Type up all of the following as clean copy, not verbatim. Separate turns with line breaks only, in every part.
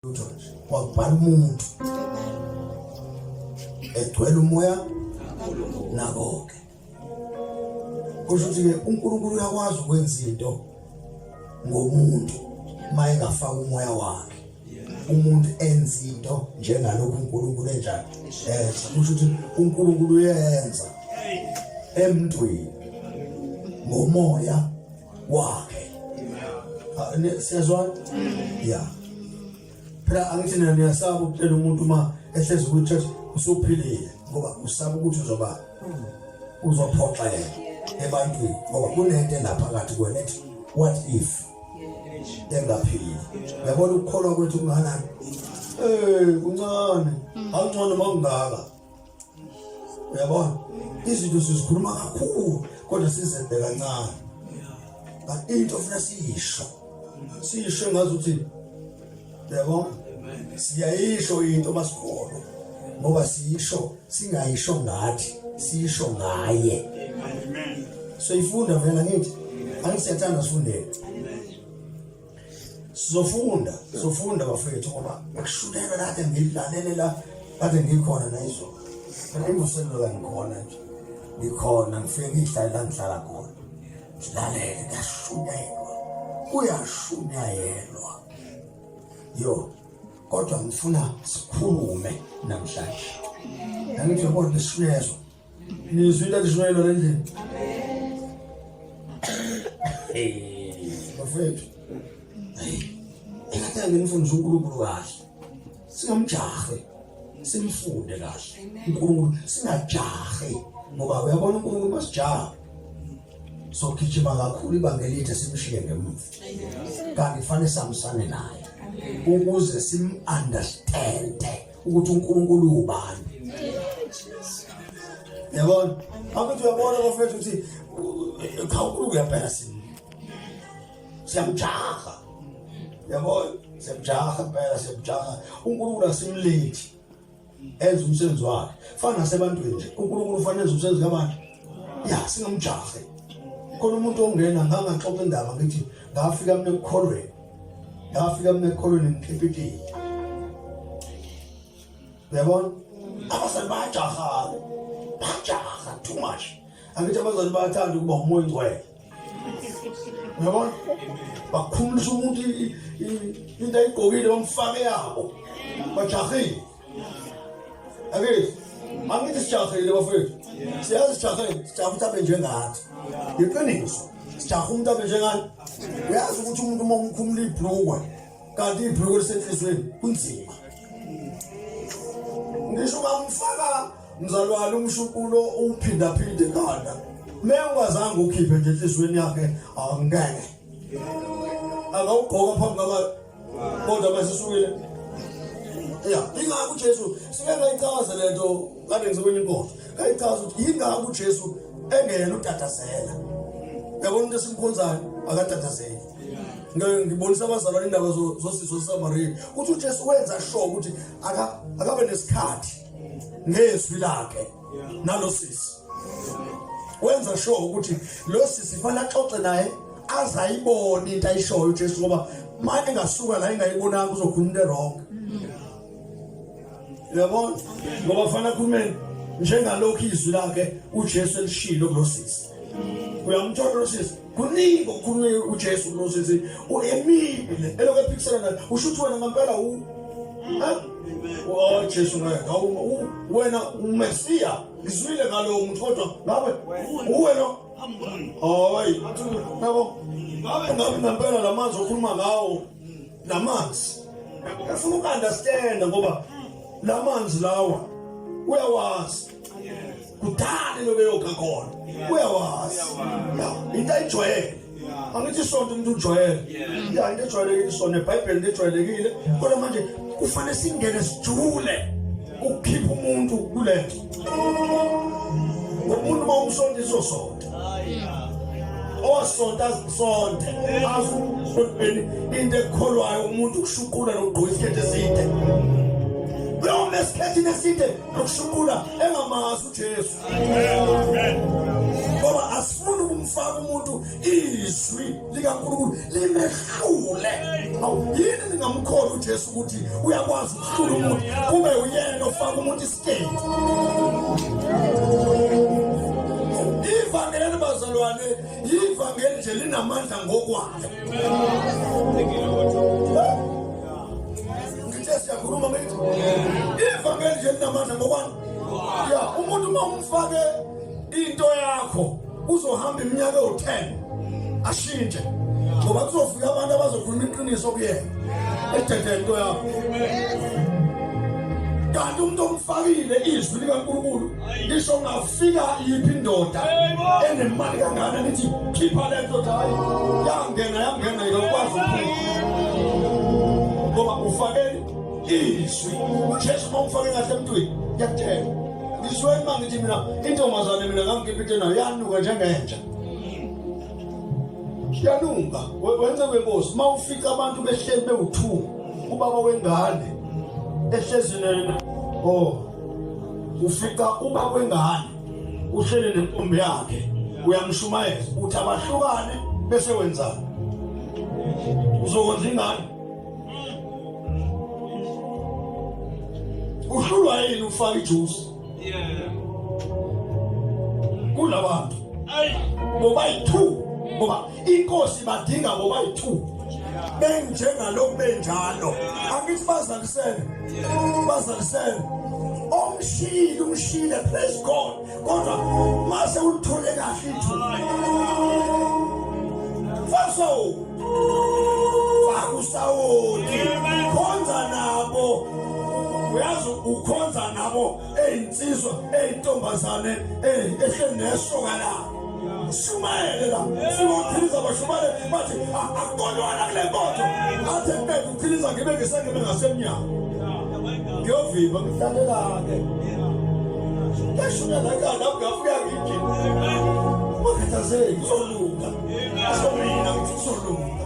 Lutho nje kwakubhala umuntu egcwele umoya nako-ke kusho ukuthi-ke uNkulunkulu uyakwazi ukwenza into ngomuntu uma engafaka umoya wakhe umuntu enza into njengalokhu uNkulunkulu enjani enza. Kusho ukuthi uNkulunkulu uyenza emntwini ngomoya wakhe. Siyazwana? Ya, phela angithi nina niyasaba ukutshela umuntu uma ehlezi kwi-church usuphilile, ngoba usaba ukuthi uzoba uzophoxeka ebantwini, ngoba kunento engaphakathi kwena ethi what if engaphili. Uyabona ukukholwa kwethu kunganani? Eh, kuncane, angcono makungaka. Uyabona izinto sizikhuluma kakhulu kodwa sizembe kancane, kanti into ofuna siyisho siyisho ngazi ukuthi, uyabona, siyayisho into masikholwa, ngoba siyisho singayisho ngathi, siyisho ngaye. Soyifunda vela ngithi angithi sifundele. Sizofunda, sizofunda bafethu, ngoba bekushunelwa kade ngilalele la kade ngikhona nayizolo. Phela imvuselelo kangikhona nje, ngikhona ngifike ngihlale la ngihlala khona, ngilalele. Kuyashunyayelwa, kuyashunyayelwa yo, kodwa ngifuna sikhulume namhlanje. Angithi uyabona lesishunyayezwa, nizwile lishunyayelwa le ndlela. Bafethu, engathi nginifundisa uNkulunkulu kahle, singamjahe, simfunde kahle uNkulunkulu, singajahe, ngoba uyabona uNkulunkulu masijahe sogijima kakhulu ibanga elide simshiye ngemuva, kanti kufanele sihambisane naye ukuze sim-understande ukuthi uNkulunkulu ubani. Yabona akuthi, uyabona bafethu, ukuthi cha, uNkulunkulu uyaphela, siyamjaha. Yabona, siyamjaha impela, siyamjaha uNkulunkulu, asimlethi enza umsebenzi wakhe. Fana nasebantwini nje, uNkulunkulu ufanele enze umsebenzi kabantu ya, singamjahe. Khona umuntu ongena, ngangaxoxa indaba ngithi ngafika mina ekukholweni, ngafika mina ekukholweni ngikipitile. Uyabona abazali bayajaha, bajaha too much. Angithi abazali bayathanda ukuba umoya ongcwele. Uyabona, bakhumulisa umuntu into ayigqokile, bamfake yabo, bajahile. Akithi angithi sijahile bafethu, siyazi sijahile, sijaha ukuthi abe njengathi. Iqiniso, sijaha umuntu abe njengani. Uyazi ukuthi umuntu uma umkhumula ibhlukwe kanti ibhlukwe lisenhlizweni, kunzima. Ngisho ungamfaka mzalwane umshuqulo uwuphindaphinde ekhanda, me ungazange ukhiphe nje enhliziyweni yakhe, angeke angawugqoka phambi kwabantu, kodwa masisukile ya. Ingakho uJesu, sike ngayichaza lento kade ngizokwenye inkonzo, ngayichaza ukuthi yingakho uJesu engeyena utatazela. Yabona umuntu esimkhonzayo akatatazeli. Ngibonisa abazalwane indaba zosizo seSamariya ukuthi uJesu wenza sure ukuthi akabe nesikhathi ngezwi lakhe nalo sisi. Wenza sure ukuthi lo sisi fanele axoxe naye azayibona into ayishoyo uJesu, ngoba manje engasuka la engayibonanga uzokhuluma into wrong. Uyabona, ngoba fanele akhulume njengalokhu izwi lakhe uJesu elishilo kulo sisi. Uyamthola lo sisi, kuningi okukhulunywe uJesu kulo sisi, emile elokhu ephikisana naye, usho ukuthi wena ngempela u Oh Jesu, ngeke wena uMesiya, ngizwile ngalowo muntu, kodwa ngabe uwe lo? Hayi, yabo, ngabe ngempela lamanzi okhuluma ngawo, lamanzi efuna uku-understand, ngoba lamanzi lawa uyawazi kudala lokho eyokha khona, uyawazi ya, into ayijwayele. Angithi isonto umuntu ujwayele ya, into ejwayelekile isonto, eBhayibheli into ejwayelekile, kodwa manje kufanele singene sijule ukukhipha umuntu kulento. Umuntu uma umsonto isosonto osonto azisonte azi into ekukholwayo umuntu ukushuqula nokugqoka isikhathi eside, uyoma esikhathini eside nokushuqula engamazi uJesu, ngoba asifuni. ukumfaka umuntu izwi likaNkulunkulu limehlule. Awu yini ningamkholwa uJesu ukuthi uyakwazi ukuhlula umuntu kube uyena ofaka umuntu isiketi. Ivangeli bazalwane, ivangeli nje linamandla ngokwalo. Ngithe siyakhuluma ngithi ivangeli nje linamandla ngokwalo. Ya, umuntu uma umfake into yakho uzohamba iminyaka ewu-10 ashintshe ngoba kuzofika abantu abazokhuluma iqiniso kuyena ededele into yakho kanti umuntu omfakile izwi likaNkulunkulu ngisho ngafika yiphi indoda enemali kangana nithi khipha le ndoda hayi yangena yangena ikakwazi ukuphuma ngoba ufakele izwi uJesu uma umfake kahle emntwini ngiyakutshela ngizweni uma ngithi mina intombazane mina ngangikhipha into nayo yanuka njengenja yanuka wenze kwenkosi uma ufica abantu behleli bewu-two ubaba wengane ehlezi nena oh ufica ubaba wengane uhleli nentombi yakhe uyamshumayeza uthi abahlukane bese wenzani uzokwenza ingane Uhlulwa yini ufaka ijuice?
Yeah.
Kulabantu. Ngoba yi-2 ngoba inkosi badinga ngoba yi-2 benjengalokhu benjalo angithi bazalisene bazalisene omshile umshile praise God kodwa mase ulithole kahle ithuba faso faka usawoti khonza nabo uyazi ukhonza nabo eyinsizwa eyintombazane ehleli nesoka lakhe shumayele la fika uphiliza bashumayele bathi akubonwana kule nkonzo athi ekubeka uphiliza ngibe ngisengime ngasemnyango ngiyovimba ngihlalela-ke ngashona la ekhanda ngafika ngijima ungakhathazeki kuzolunga kuzolunga ngithi kuzolunga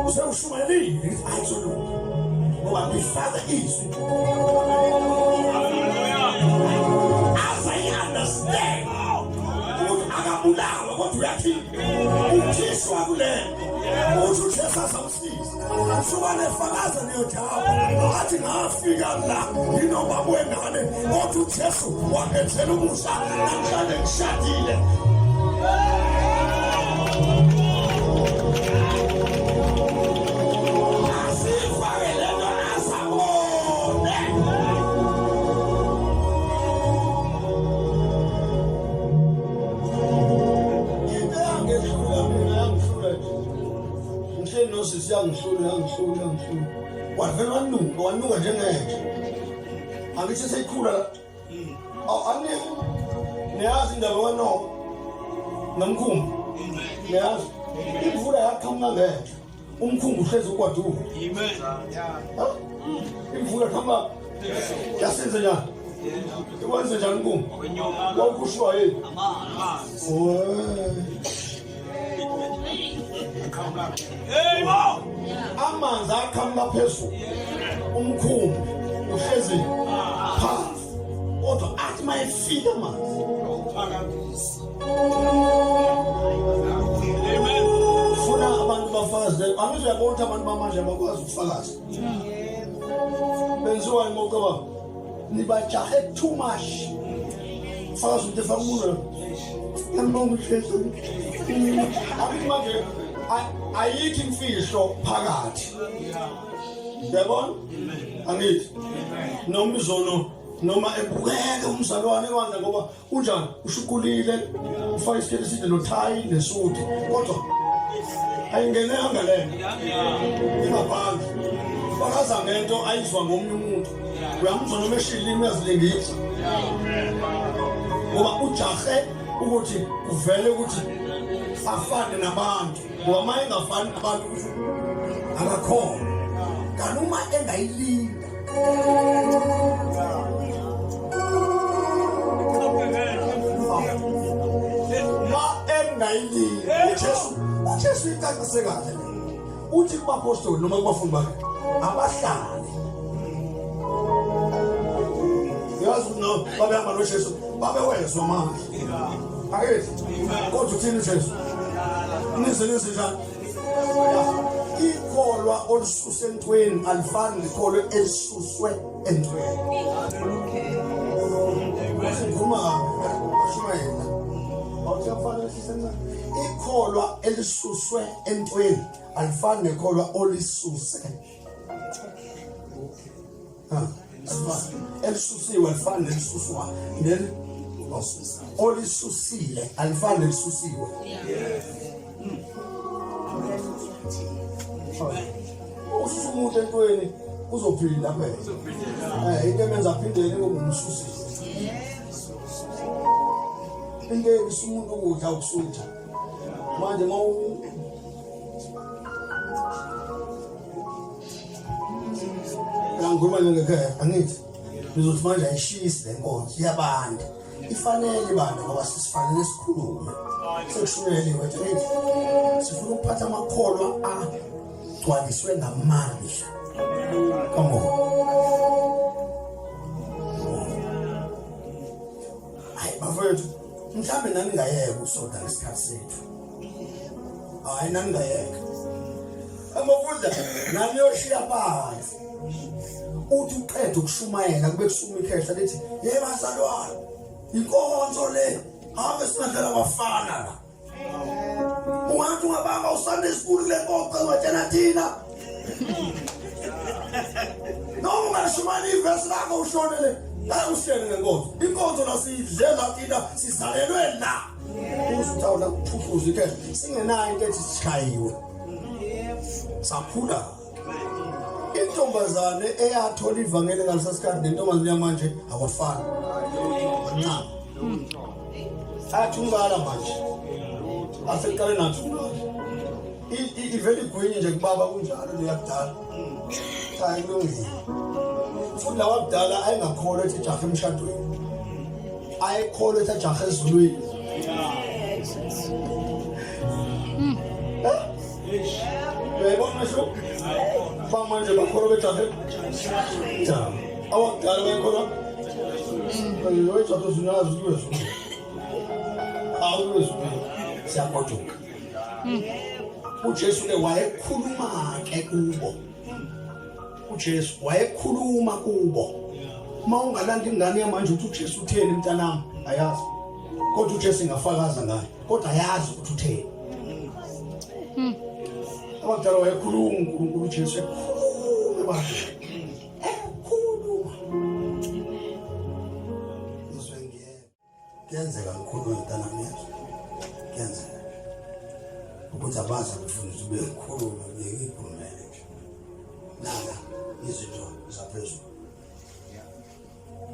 usewushumayelile ngithi hayi kuzolunga ngoba ngifaka izwi as I understand ukuthi akabulawa kodwa uyakhipha ukhishwa kule nto uthi uJesu azamsiza Msukwane fakaza niyojaba athi ngafika la nginobaba wengane kodwa uJesu wangenzela umusa namhlanje ngishadile asifake lento azabone into yangehlula mina yangihlula nje ngihleli nosisi yangihlula yangihlula yangihlula wavele wanuka wanuka njengenja angithi seyikhula la awu ani niyazi indaba kanowa nomkhumbi niyazi imvula yaqhamuka ngenja umkhumbi uhlezi ukwaduka imvula qhamuka yasenze njani ikwenze njani umkhumbi wawukhushwa yini Amanzi aqhamuka phezulu umkhumbi uhlezi phansi kodwa athi mayefika amanzi funa abantu bafakaze angithi uyabona ukuthi abantu bamanje abakwazi ukufakaza benziwa yimoka nibajahe too much fakaza ukuthi efaka umuntu ngiyambonga uJesu akuthi manje ayikho imfihlo phakathi uyabona angithi noma izono noma ebukeke umzalwane kwandla ngoba unjani ushuqulile ufake isiketi eside nothayi nesudi kodwa ayingenanga le ingaphandle fakaza ngento ayizwa ngomunye umuntu uyamuzwa noma eshilini uyazilingisa ngoba ujahe ukuthi kuvele ukuthi afane nabantu ngoba uma engafani nabantu kusho akakhona kanti uma engayilinda ma engayilinda uJesu uJesu icacise kahle uthi kubapostoli noma kubafundi bakhe abahlale yazi no babehamba noJesu babewezwa amandla. Akethi. Kodwa uthini uJesu? Nize nize njani? Ikholwa olususe entweni alifani nekholwa elisuswe entweni. Sikhuluma ashumayela. Awuthi sisenza ikholwa elisuswe entweni alifani nekholwa olisuse. Elisusiwe alifani nelisuswa nel olisusile alifani nelisusiwe. Ususa umuntu entweni uzophinda phela. Eh into emenza aphindele ngomsusile. Into ebisa umuntu ukudla ukusutha. Manje mawu Ngikhuluma ngekhaya angithi ngizothi manje ayishisi le nkonzo iyabanda ifanele ibanda ngoba sisifanele sikhulume sekushunyeliwe angithi sifuna ukuphatha amakholwa agcwaliswe ngamandla kamoya. Hayi bafowethu, mhlawumbe nani ngayeka ukusonta ngesikhathi sethu. Hayi nani ngayeka. Amafunda nani yoshiya phansi. Uthi uqeda ukushumayela kube kusuma ikhehla lithi yebo bazalwane inkonzo le ave singadlala abafana la. Ungathi ungabamba uSunday school kule nkonzo watshela thina. Noma ungalishumayela ivesi lakho ushone le. Hayi uhlele ngenkonzo. Inkonzo la siyidle la thina sizalelwe la. Usithawula kuphuphuza ikhehla singenayo into ethi sishayiwe. Sakhula. Intombazane eyathola ivangeli ngalesa sikhathi nentombazane yamanje awafani. Nxa. Athungala manje. Aseqale nathungala. Ivele igwinye nje kubaba kunjalo leyakudala. Cha ilungile. Futhi lawa kudala ayengakholwa ethi jaha emshadweni. Ayekholwa ethi ajaha ezulwini. Uyayibona ngisho? Bamanje bakholwa bejahe. Cha. Awakudala bayekholwa. Loyo jaha ezulwini azi kuyezulwini. Awuyezulwini. Siyagoduka. uJesu ke wayekhuluma ke kubo. uJesu wayekhuluma kubo. Uma ungalanda ingane yamanje uthi uJesu utheni mntanami, ayazi. Kodwa uJesu ingafakaza ngayo, kodwa ayazi ukuthi utheni. Abadala wayekhuluma uNkulunkulu uJesu ekhuluma ebantwini. Ekhuluma. Ngizwe ngiyena. Kuyenzeka ngikhulume mntanami yezwa. Kuyenzeka. Ukuthi abazi abefundisi ube ngikhulume ngiye ngikhulumele nje. Naka izinto zaphezulu.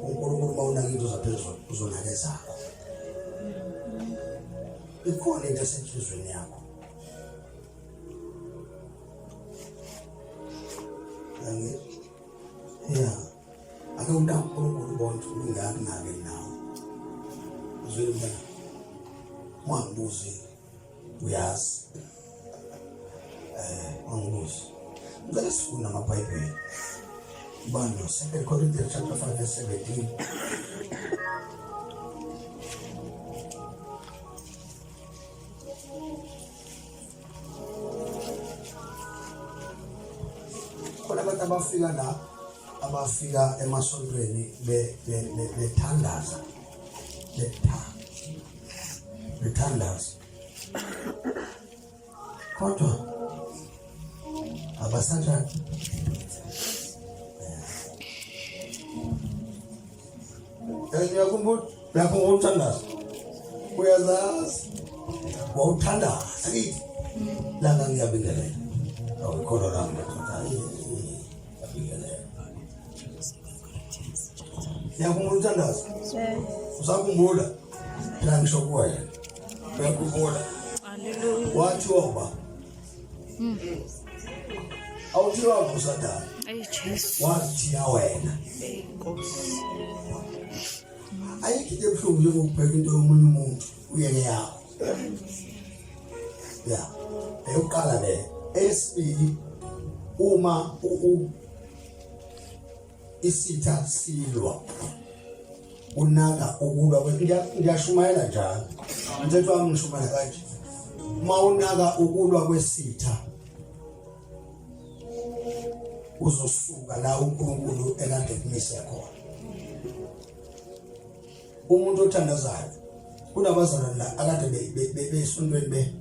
uNkulunkulu uma unaka into zaphezulu uzonaka ezakho. Ikhona into esenhlizweni yakho. Yeah. Ake unaka uNkulunkulu ubone ukuthi ungakunake nawe. Uzwile mntana? Ungangibuzi uyazi. Ungangibuzi. Ngicela sifunde amaBhayibheli. Bani no 2 Corinthians chapter 5 verse 17. Khona abantu abafika la abafika emasontweni bethandaza bethandaza kodwa abasanjani uyakhumbula uyakhumbula uthandaza uyazazi wawuthandaza akithi langa ngiyabingelela awukhona lami madoda Uyakhumbula umthandazo? Usakhumbula? Phela ngisho kuwena. Uyakhumbula?
Hallelujah.
Wathiwa uba? Awuthiwa nguSathane.
Ay Jesu.
Wathiya wena.
Ey Nkosi.
Ayikho into ebuhlungu njengokubheka into yomunye umuntu uyeke yakho. Ya. Eyokuqala le. Eyesibili uma isitha silwa unaka ukulwa ngiyashumayela njalo. Mthetho wami ngishumela kanje. Uma unaka ukulwa kwesitha uzosuka la uNkulunkulu ekade kumise khona. Umuntu othandazayo kunabazalwane la akade besontweni be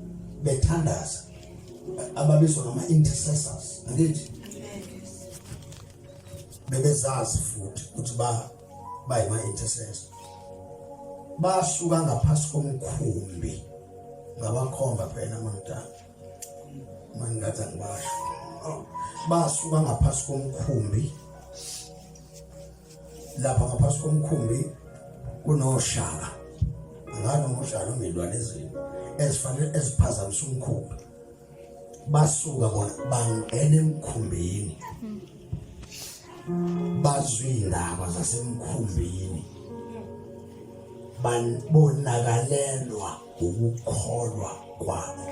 bethandaza ababizwa ngama intercessors angithi bebezazi futhi ukuthi ba bayima intercessor basuka ngaphasi komkhumbi ngabakhomba phela mangitana mangingathi angibasho basuka ngaphasi komkhumbi lapha ngaphasi komkhumbi kunoshaka angani ngoshaka noma ilwane ezinye ezifanele eziphazamisa umkhumbi basuka bona bangena emkhumbini bazwa iy'ndaba zasemkhumbini bonakalelwa ukukholwa kwabo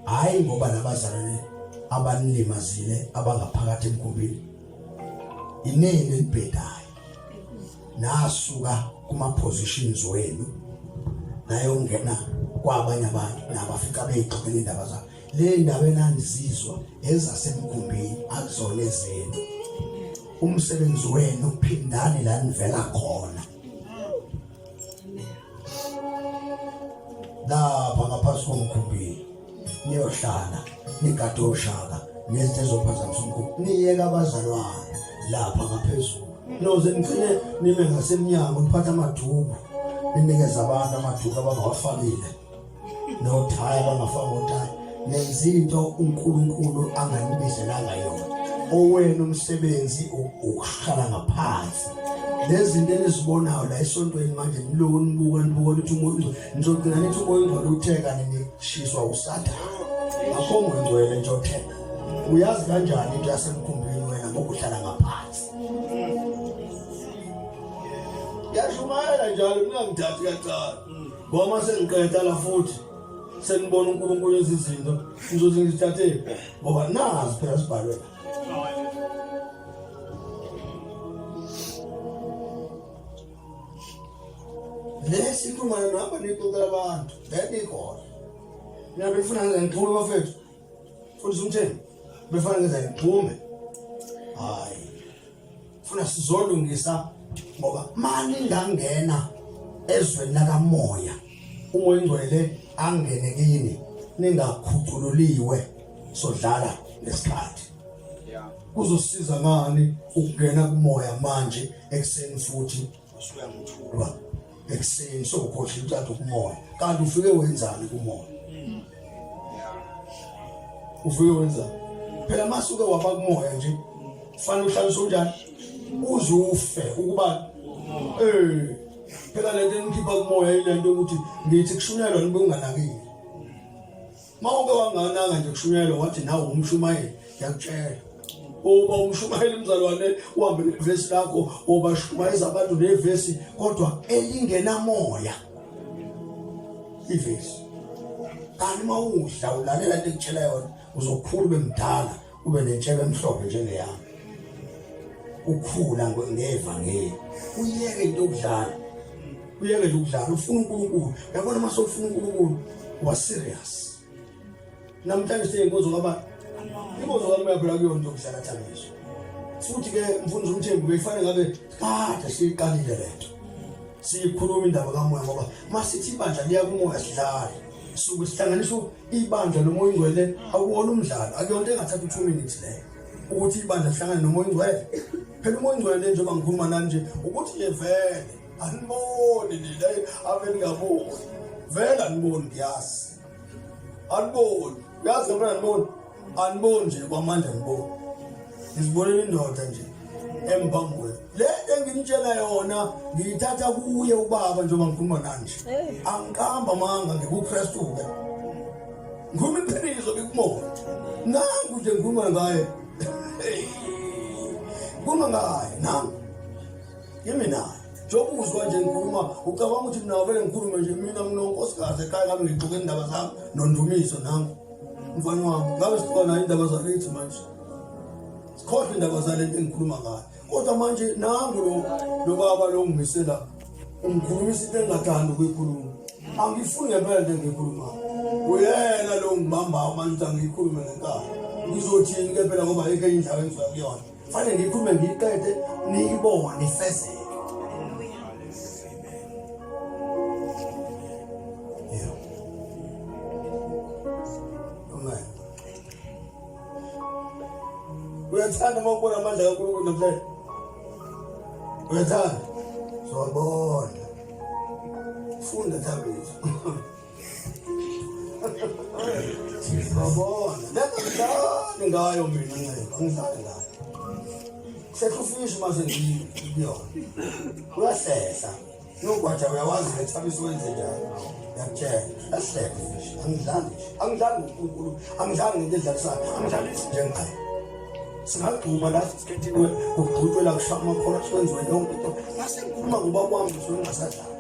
hhayi ngoba labazalwane abanilimazile abangaphakathi emkhumbini inini elibhedayo nasuka kuma positions wenu nayongena kwabanye abantu nabafika beyixoxela indaba zabo le ndaba enanizizwa ezasemkhumbini akuzona ezenu umsebenzi wenu phindani la nivela khona lapha ngaphansi komkhumbi niyohlala nigade oshaka nezinto ezophazamisa umkhumbi niyeke abazalwane lapha ngaphezulu noze nigcine nime ngasemnyango niphathe amaduku ninikeze abantu amaduku abangawafakile nothaya abangafaka othaya nenza into uNkulunkulu anganibizelanga yona owenu umsebenzi ukuhlala ngaphansi lezi zinto enizibonayo la esontweni manje niloku nibuka nibuka ukuthi umoya ungcwele nizogcina nithi umoya ungcwele utheka nishiswa usathane akho moya ungcwele nje otheka uyazi kanjani into yasemkhumbini wena ngoba uhlala ngaphansi yashumayela njalo ningangithathi kancane ngoba uma sengiqeda la futhi senibona uNkulunkulu ezizinto ngizothi ngizithathe ngoba nazi phela sibhalwe lesi ikhuluma nohamba nixoxela abantu le ikhona mina befuna ngize ngixhume bafethu fundisa umthembu befana ngize ngixhume hayi funa sizolungisa ngoba mani ngangena ezweni lakamoya umoya ingcwele angene kini ningakhuculululiwe sodlala ngesikhathi kuzosiza ngani ukungena kumoya manje ekuseni futhi usuyangithulwa ekuseni sokukhohlwa uthatha kumoya kanti ufike wenzani kumoya ufike wenzani phela masuke waba kumoya nje fanele uhlaliswe unjani uze ufe ukuba eh phela lento enikhipha kumoya ilento ukuthi ngithi kushunyelwa nibe unganakile Mawuke wanganaka nje kushunyelwa wathi nawe umshumayeli ngiyakutshela uba umshumayeli mzalwane uhambe nevesi lakho ubashumayeza abantu nevesi kodwa elingenamoya ivesi kanti uma udla ulalela into ekutshela yona uzokhula ube mdala ube nentshebe emhlophe njengeyami ukhula ngevangeli uyeke into yokudlala uyeke nje ukudlala ufuna uNkulunkulu yabona uma sokufuna uNkulunkulu uba serious namhlanje seyinkonzo kaba inkonzo kamoya phela kuyona into yokudlala thangiso futhi ke mfundisi umthembu beyifanele ngabe kade siyiqalile lento siyikhuluma indaba kamoya ngoba masithi ibandla liya kumoya sidlale suke sihlanganisa ibandla lomoya ingcwele akuwona umdlalo akuyonto engathatha u-2 minutes leyo ukuthi ibandla lihlangane nomoya ingcwele phela umoya ingcwele njengoba ngikhuluma nani nje ukuthi nje vele aniboni nina ave ningaboni vele aniboni ngiyazi aniboni uyazi ngempela aniboni aniboni nje kwamanje aniboni ngizibonela indoda nje emphambi le nto enginitshela yona ngiyithatha kuye ubaba njengoba ngikhuluma nanje angiqamba amanga ngikuKristu-ke ngikhuluma iqiniso ngikumoya nangu nje ngikhuluma ngaye ngikhuluma ngaye nangu yimi naye njengoba uzwa nje ngikhuluma ucabanga ukuthi mina vele ngikhulume nje mina nginonkosikazi ekhaya ngabe ngixoxe indaba zami nondumiso nangu mfana wami ngabe sixoxa nayo indaba zakithi manje sikhohlwe indaba zale nto engikhuluma ngayo kodwa manje nangu lo lo baba lo ngimisela ungikhulumisa into engingathandi ukuyikhuluma. Angifuni ngempela into engiyikhulumayo. Uyena lo ngibambayo manje ukuthi angiyikhulume ngenkani. Ngizothini ke phela ngoba ayikho enye indawo engizoya kuyona. Fanele ngiyikhulume ngiyiqede niyibone ifezeke. Yeah. Amen. Uyathanda uma ubona amandla kaNkulunkulu namhlanje? Uyathanda? Sawubona. Funda Thabiso. Sawubona. Lento ngidlali ngayo mina nceba, angidlali ngayo. Sehla ufishi mase ngiyona. Uyahlehla. Nogwaja uyawazi ke Thabiso wenze njani. Ngiyakutshela. Ahleke fishi. Angidlali nje. Angidlali ngoNkulunkulu. Angidlali ngento edlalisayo. Angidlalisi njengaye. Singagxuma la sikhethiwe kugxutshwe la kushaya amakhola kwenziwe yonke into. Ngase ngikhuluma ngobaba wami ngisuke ngingasadlali.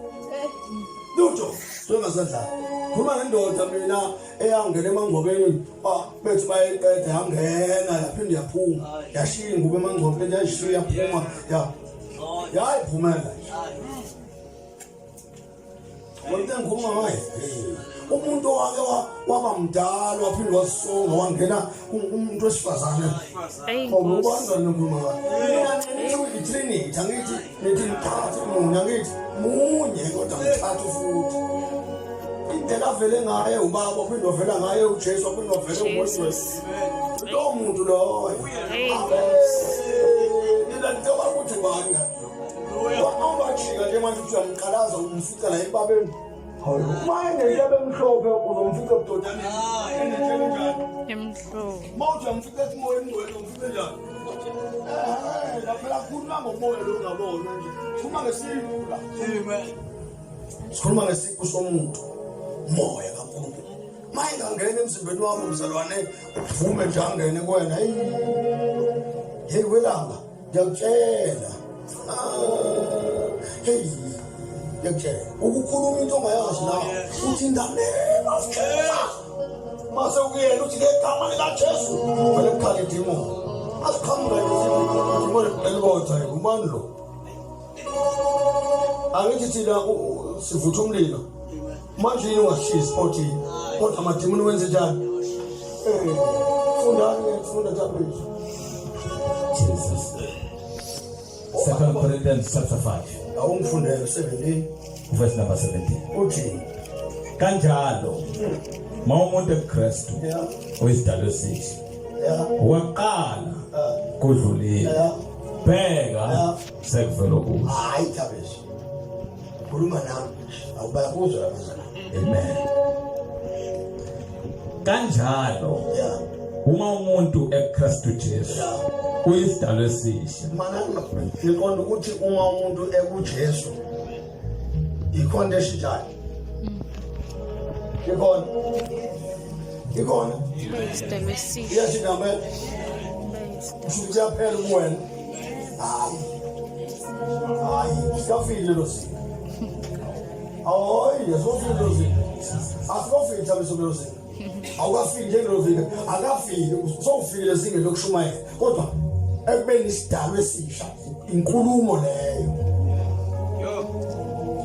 Lutho, suke ngingasadlali. Khuluma nendoda mina eyangena emangcwabeni ah, bethi bayiqeda yangena yaphinde yaphuma. Yashiya ingubo emangcwabeni yayishiya yaphuma. Ya. Yayiphumela nje. Wonke ngikhuluma ngaye. Umuntu owake waba mdala waphinde wasonga wangena umuntu wesifazane. Ngoba ngikhuluma ngaye. Mina nithi i-Trinity angithi nithi ngithathe munye angithi munye kodwa ngithathu futhi. Indlela avele ngaye ubaba waphinde wavela ngaye uJesu waphinde wavela uMoya. Lowo muntu loyo. Nina ngicabanga ukuthi ubani ngayo. Wawajika nje manje uthi uyamqalaza umfica la ebabeni. Hayi, uma enento ebemhlophe uzomfica ebudodaneni. Enento enjani?
Emhlophe.
Uma uthi uyamfica esimoyeni ngcwele uzomfica njani? Eh, la phela khuluma ngomoya lo ungabona nje. Khuluma ngesiqu la. Amen. Sikhuluma ngesiqu somuntu. Moya kaNkulunkulu. Uma engangena emzimbeni wakho mzalwane, uvume nje angene kuwena. Hey. Hey welanga. Ngiyakutshela. Ah, hey, ngiyakutshela. Ukukhuluma into ongayazi la. Uthi in the name of Jesus. Mase ukuyena uthi ngegama likaJesu. Vele kukhala idimoni. Asiqhamuka idimoni elikodwa ubani lo? Angithi thina sivutha umlilo. Manje yini ungasishisi othi kodwa amadimoni wenze njani? Eh, fundani funda Thabiso.
Jesus. Second Corinthians chapter 5.
Awungifundele 17
verse number 17.
Uthi
kanjalo uma umuntu ekuKristu
yeah
uyisidalwa esisha
yeah
waqala kudlulile
yeah
bheka
Yeah.
sekuvela okusha
hayi Thabiso. Khuluma nami awubayakuzwa labazalwane.
Amen. Kanjalo
Yeah.
uma umuntu ekuKristu Jesu
Yeah.
uyisidalwa esisha.
Mana ngiqonda ukuthi uma umuntu ekuJesu ikhona eshintshayo. Ikhona. Ikhona.
Isidalwa esisha.
Iyashintsha ngempela. Kusho ukuthi kuyaphela kuwena. Hayi. Hayi, sikafile lo zinga. Hayi, asifile lo zinga. Asikafile Thabiso lo zinga. Awukafiki nje lo zinga. Akafiki, sowufikile ezingeni lokushumayela. Kodwa ekubeni isidalwa esisha, inkulumo leyo.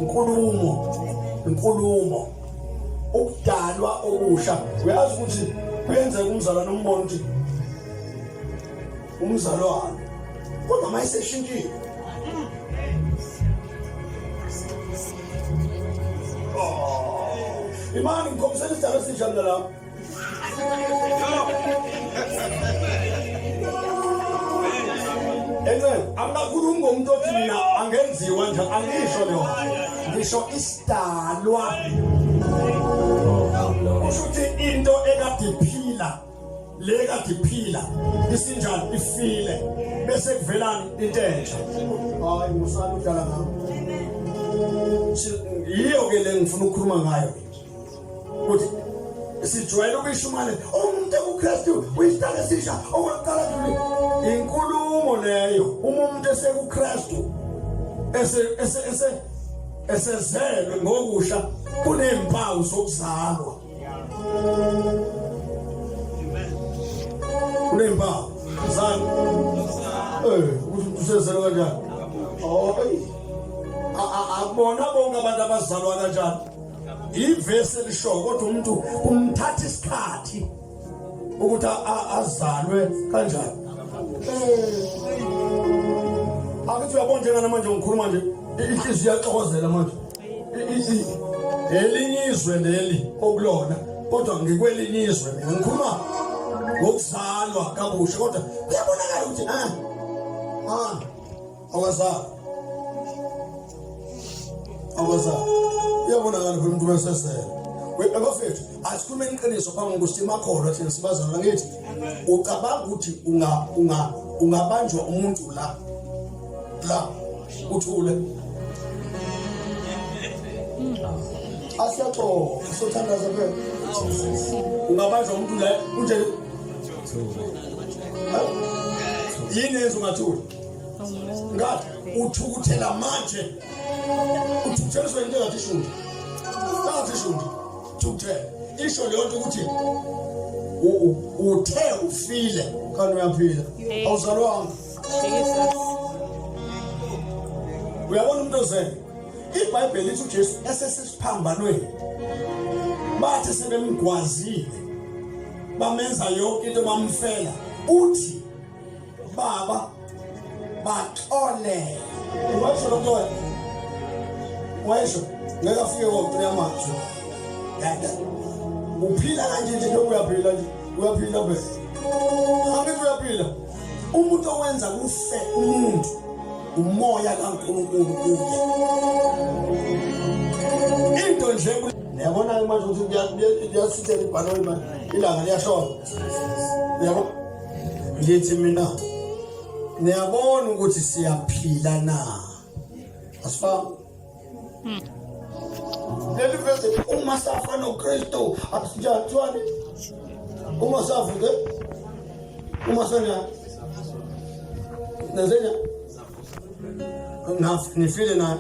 Inkulumo. Inkulumo. Ukudalwa okusha. Uyazi ukuthi kuyenzeka umzalwane umbone ukuthi umzalwane kodwa uma eseshintshile oh, imani ngikhombisela isidalo esisha mina lapho Ence angakhulumi ngomuntu othi mina angenziwa nje angisho leyo ngisho isidalwa kusho ukuthi into ekade iphila le kade iphila isinjani ifile bese kuvelani into entsha hayi musani udlala ngami yiyo ke le ngifuna ukukhuluma ngayo ukuthi sijwayele ukuyishumayela umuntu ekuKristu uyisidalwa esisha okwaqala kule inkulumo leyo uma umuntu esekuKristu ese ese ese esezelwe ngokusha kunezimpawu zokuzalwa Kunempawu. Zani. Eh, ukuthi usezelwe kanjani? Hayi. Akubona bonke abantu abazalwa kanjani. Ivesi elishoyo kodwa umuntu kumthatha isikhathi ukuthi azalwe kanjani. Akithi uyabona njengana manje ngikhuluma nje inhliziyo iyaxokozela manje. Elinye izwe leli okulona kodwa ngikwelinye izwe mina ngikhuluma ngokuzalwa kabusha kodwa kuyabonakala ukuthi ah ah awazalwa awazalwa kuyabonakala phela umuntu wesesele abafethu asikhulume iqiniso phambi kokuthi simakholwa thina sibazalwa ngithi ucabanga ukuthi unga unga ungabanjwa umuntu la la uthule asiyaxoxa sothandaza phela ungabanjwa umuntu la unje yini yenza ungathuli ngathi uthukuthela manje uthukutheliswa into engathi ishundi ngathi ishundi thukuthela isho leyo nto ukuthi uthe ufile kanti uyaphila awuzalwanga uyabona umuntu ozele ibhayibheli lithi ujesu esesesiphambanweni bathi sebemgwazile bamenza yonke into bamfela uthi baba baxolele wayesho lo mntwana wayesho ngeke afike ko-three amazwi yada uphila kanje nje njengoba uyaphila nje uyaphila phela angithi uyaphila umuntu owenza kufe umuntu umoya kaNkulunkulu kuye into nje niyabona ke manje ukuthi liyasithela ibhanoyi manje ilanga liyashona uyabo ngithi mina niyabona ukuthi siyaphila na asifani leli vesi uma safa noKristu akusinjani kuthiwani uma savuke uma sanjani nenzenjani nifile naye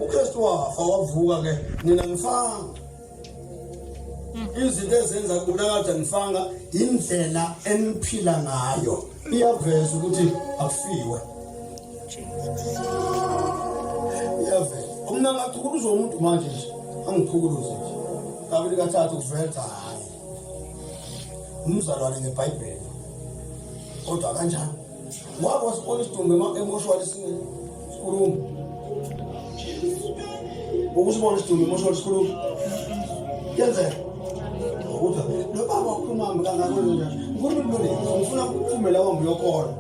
uKristu wafa wavuka ke nina ngifanga izinto ezenza kubonakala ukuthi anifanga indlela eniphila ngayo iyaveza ukuthi akufiwe iyaveza umna ngachukuluzwa umuntu manje nje angichukuluze nje kabili kathathu kuveza hhayi umzalwane ngebhayibheli kodwa kanjani wake wasibona isidumbu emoshwali sikhuluma ukusibona isidumbu emoshwali sikhuluma kuyenzeka ukuthi lo baba wakhuluma hambi kangako njani unkulunkulu ngifuna ukuphumela wambe uyokholwa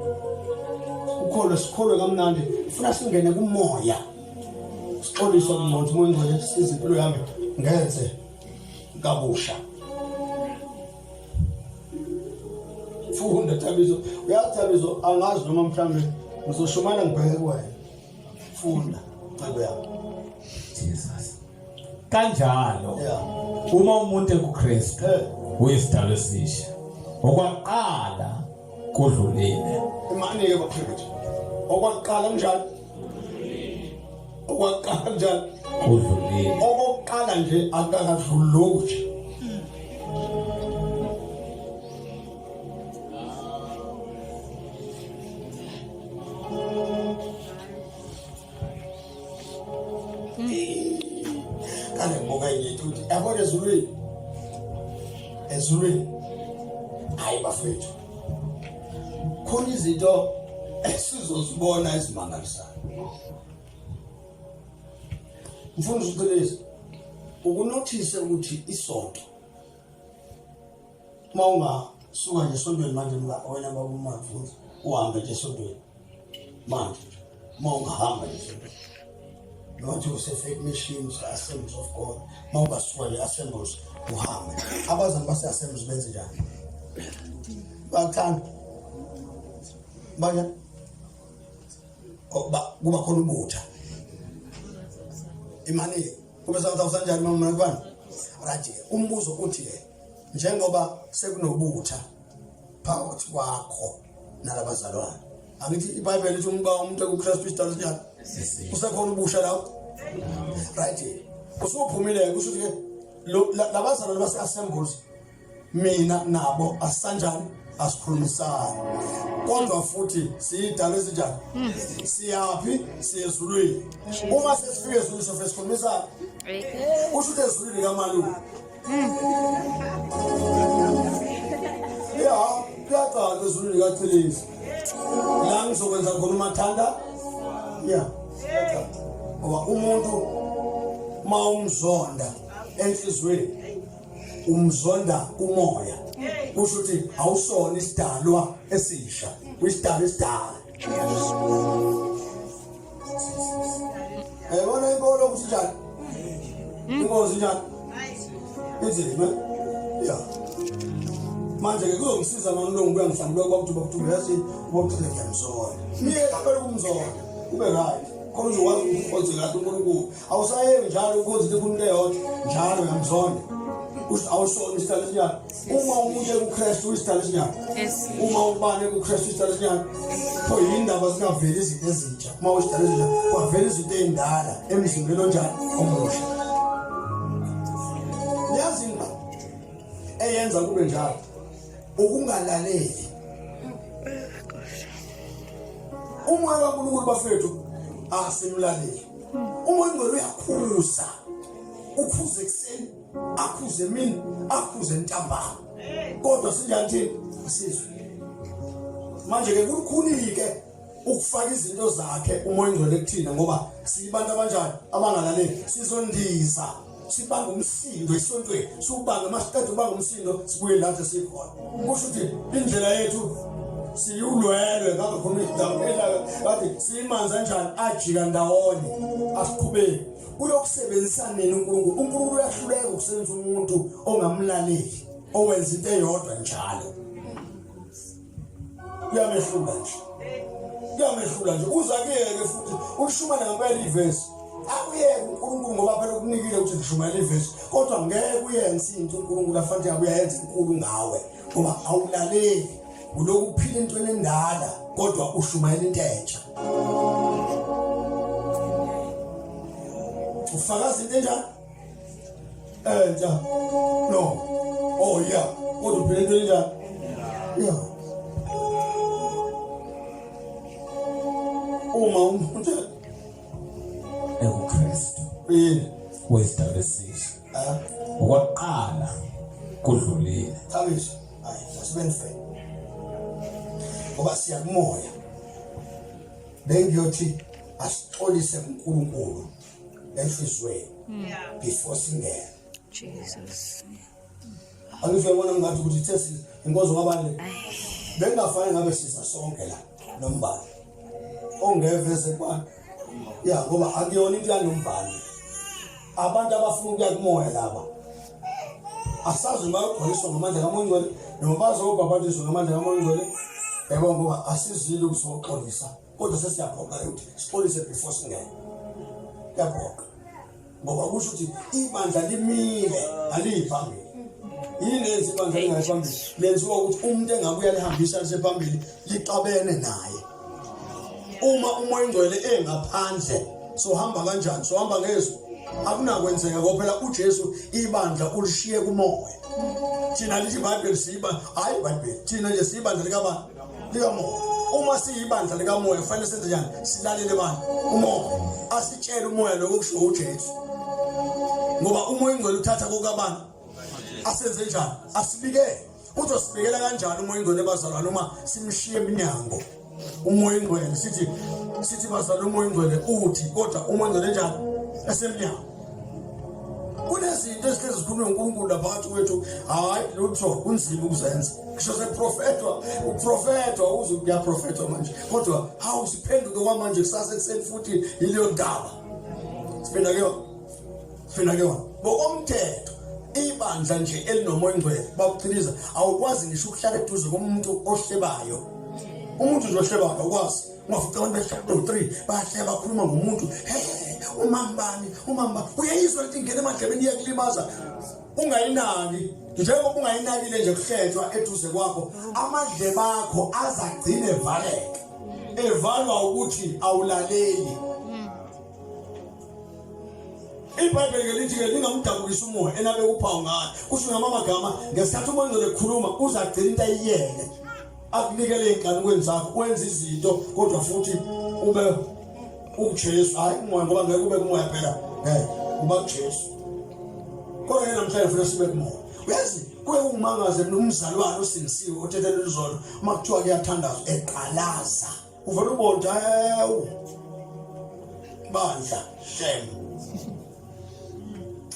ukholwe sikholwe kamnandi funa singene kumoya sixoliswa kungqondo umoya ongcwele size impilo yami ngenze kabusha funda Thabiso uyazi Thabiso angazi noma mhlambe ngizoshumayela ngibheke kuwena funda cebo yami
Jesus kanjalo
yeah
uma umuntu ekuKristu
eh
uyisidalwa esisha okwaqala kudlulile
imani-ke bafethu okwaqala kunjani okwaqala njani
kudlulile
okokuqala nje akakadluli lokhu nje kale ngibuka enye into ukuthi yabona ezulwini ezulwini hayi bafethu khona izinto esizozibona ezimangalisayo mfundisi uqinisa ukunothise ukuthi isonto uma ungasuka nje esontweni manje wena baba umamfundisi uhambe nje esontweni manje uma ungahamba nje esontweni not use-faith mission use-assemblies of god uma ungasuka nje assemblies uhambe abazali base-assemblies benze njani bakuthanda banja kuba khona ubutha imani kube sengathi awusanjani mama kubani right umbuzo uthi ke njengoba sekunobutha phakathi kwakho nalabazalwane angithi iBhayibheli lithi umba umuntu ekuKristu isidalo sinjani usekhona ubusha lapho right usuphumile kusho ukuthi ke labazalwane base assemblies mina nabo asisanjani asikhulumisani kodwa futhi siyidalo esinjani siyaphi siyezulwini uma sesifike ezulwini sofe sikhulumisana. Usho ukuthi ezulwini kamalume. Ya, kuyacaca ezulwini kaChilisi. La ngizokwenza khona umathanda. Ya, kuyacaca. Ngoba umuntu uma umzonda enhliziyweni umzonda kumoya. Kusho ukuthi awusona isidalwa esisha, uyisidalwa esidala. Yayibona inkolo ukuthi njani? Inkosi njani? Inzima. Ya. Manje ke kuzongisiza mamlungu kuya ngihlambuluka kwakuthi bakuthi yazi ubakuthi ngiyamzona. Myeka phela ukumzona. Ube right. Khona uzokwazi ukukhonza kahle uNkulunkulu. Awusayeki njalo ukhonza into into eyodwa njalo uyamzonda. Usho awusona isidalo esinjani? Uma umuntu ekuKristu uyisidalo esinjani? Uma ubani ekuKristu isidalo esinjani? Pho yindaba zingaveli izinto ezintsha. Uma uyisidalo esinjani kwavela izinto ezindala emzimbeni onjani omusha. Niyazi into eyenza kube njalo ukungalaleli. Umoya kaNkulunkulu bafethu asimlaleli. Umoya ongcwele uyakhuza. Ukhuza ekuseni, akhuze emini, akhuze ntambama. Kodwa sinjani thina? Asizwe. Manje ke kulukhuni-ke ukufaka izinto zakhe umoya ongcwele kuthina ngoba siyibantu abanjani abangalaleli sizondiza sibanga umsindo esontweni siwubanga uma siqeda ukubanga umsindo sibuye lapho sikhona kusho ukuthi indlela yethu siwulwelwe ngabe khona idamu elaka bathi simanzi kanjani ajika ndawonye asiqhubeki kulokusebenzisa nini uNkulunkulu uNkulunkulu uyahluleka ukusebenzisa umuntu ongamlaleli owenza into eyodwa njalo kuyamehlula nje kuyamehlula nje uza kuyeke futhi ulishumayela ngempela ivesi akuyeke uNkulunkulu ngoba phela ukunikile ukuthi lishumayela ivesi kodwa ngeke uyenze into uNkulunkulu afanele akuyenze inkulu ngawe ngoba awulaleli uloku uphila entweni endala kodwa ushumayela into entsha ufakaza into enjani entsha no oh yeah kodwa uphila into enjani yeah uma umuntu
ekuKristu
yini
wesidalwa esisha
ah
okwaqala kudlulile
thabiso hayi asibeni fair ngoba siyakumoya bengiyothi asixolise kuNkulunkulu enhliziyweni before singene
Jesus.
Angizwe yabona ngathi ukuthi ithe inkonzo kabani le bengafanele ngabe siza sonke la nombali ongeve ezekubani ya ngoba akuyona into yanombali abantu abafuna ukuya kumoya laba asazi noma bayogcwaliswa ngamandla kamoya ongcwele noma bazobhabhadiswa ngamandla kamoya ongcwele yabo ngoba asizile ukuzoxolisa kodwa sesiyaphoqa ukuthi sixolise before singene kuyaphoqa ngoba kusho ukuthi ibandla limile aliyiphambili yini lenza ibandla lingayi phambili lenziwa ukuthi umuntu engabe uyalihambisa lisephambili lixabene naye uma umoya ingcwele engaphandle sohamba kanjani sohamba ngezwi akunakwenzeka ngoba phela uJesu ibandla ulishiye kumoya thina lithi iBhayibheli siyiba hayi iBhayibheli thina nje siyibandla likabani likamoya uma siyibandla likamoya kufanele senze njani silalele bani umoya asitshele umoya lokho kusho uJesu ngoba umoya ingcwele uthatha kokabani asenze njani asibikele uzosibikela kanjani umoya ingcwele bazalwane uma simshiye eminyango umoya ingcwele sithi sithi bazalwane umoya ingcwele uthi kodwa umoya ingcwele njani esemnyango kunezinto ezihlezi zikhulunywa uNkulunkulu lapha phakathi kwethu hayi lutho kunzima ukuzenza ngisho sekuprofethwa uprofethwa uze kuyaprofethwa manje kodwa hawu siphenduke kwamanje kusasa ekuseni futhi yileyo ndaba siphinda kuyona siphinda kuyona ngokomthetho ibandla nje elinomoya ongcwele bakuchiliza awukwazi ngisho ukuhlala eduze komuntu ohlebayo umuntu nje ohlebayo awukwazi ungafica abantu behlala o-three bayahleba bakhuluma ngomuntu he umambani umambani uyayizwa lento ingena emadlebeni iyakulimaza ungayinaki njengoba ungayinakile nje kuhletshwa eduze kwakho amadlebe akho azagcine evaleka evalwa ukuthi awulaleli iBhayibheli ke lithi ke ningamdabukisi umoya enabe uphawu ngayo kusho ngamagama ngesikhathi umoya ongcwele ekhuluma uzagcina into ayiyeke akunikele ey'nkanukweni zakho wenza izinto kodwa futhi ube uJesu hayi umoya ngoba ngeke ube kumoya phela ngeke Uba kuJesu. Kodwa yena namhlanje ufuna sibe kumoya. Uyazi kuye kungimangaze mina umzalwane osindisiwe othethelele izono uma kuthiwa kuyathandazwa eqalaza. Uvele ubone ukuthi hawu bandla shem.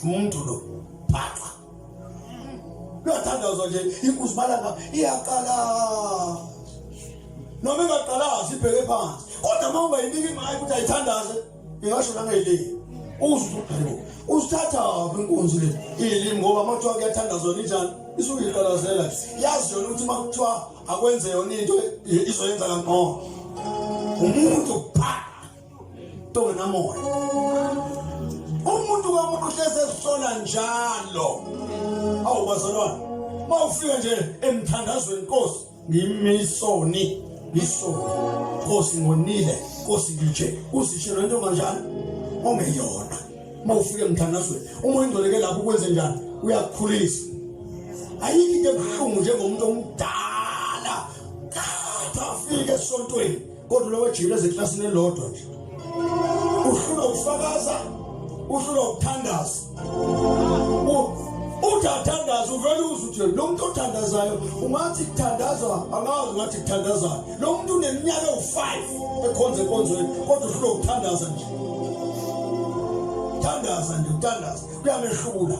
Umuntu lo phaqa. Kuyathandazwa nje inkunzi malanga iyaqala. Noma ingaqalazi ibheke phansi. Kodwa uma ungayinika imali ukuthi ayithandaze ingasho nangeyilimi. Uzwe hayibo. Uzithatha phi inkunzi le? Iyilimi ngoba uma kuthiwa kuyathandazwa ninjani? Isuke iqalazela nje. Yazi yona ukuthi uma kuthiwa akwenze yona into izoyenza kangcono. Umuntu pha tongenamoya. Umuntu kamuntu uhleze ezisola njalo. Awu bazalwane, mawufika nje emthandazweni Nkosi ngimisoni ngisoni Nkosi ngonile Nkosi ngitshe uzisho lento kanjani ongeyona. Mawufika emthandazweni uma ingcwele ke lapho ukwenze njani uyakukhulisa. Ayikho into ebuhlungu njengomuntu omdala kade afike esontweni kodwa lo wejikile ezeklasini elilodwa nje uhlulwa ukufakaza uhlulwa ukuthandaza uthi athandaza uvele uze uthi lo muntu othandazayo ungathi kuthandazwa angazi ungathi kuthandazayo lo muntu uneminyaka ewu-5 ekhonza enkonzweni kodwa uhlulwa ukuthandaza nje thandaza nje uthandaza kuyamehlula